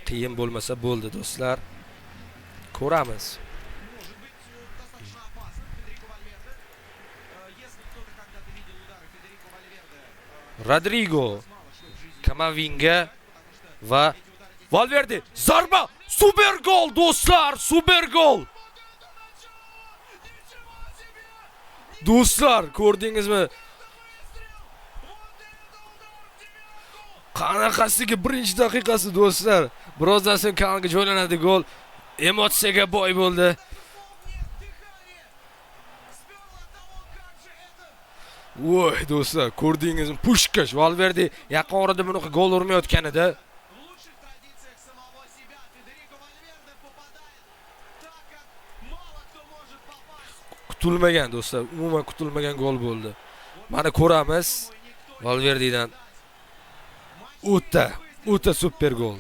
Qiyin bo'lmasa bo'ldi, do'stlar. Ko'ramiz. Может быть достаточно опасным Федерико Вальверде. Если кто-то когда-то видел удары Федерико Вальверде, Rodrigo мало что в жизни, Kamavinga потому что va эти удары Valverde zarba, super gol, do'stlar, super gol. Do'stlar, ko'rdingizmi? Qanaqasiga birinchi daqiqasi, do'stlar. Birozdan so'ng kanalga joylanadi gol. Emotsiyaga boy bo'ldi. Voy do'stlar, ko'rdingizmi? Pushkash Valverde yaqin orada bunaqa gol urmayotganida. В лучших традициях самого себя Федерико Вальверде попадает так, как мало кто может попасть. Kutilmagan, do'stlar, umuman kutilmagan gol bo'ldi. Mana ko'ramiz Valverdedan o'ta super gol.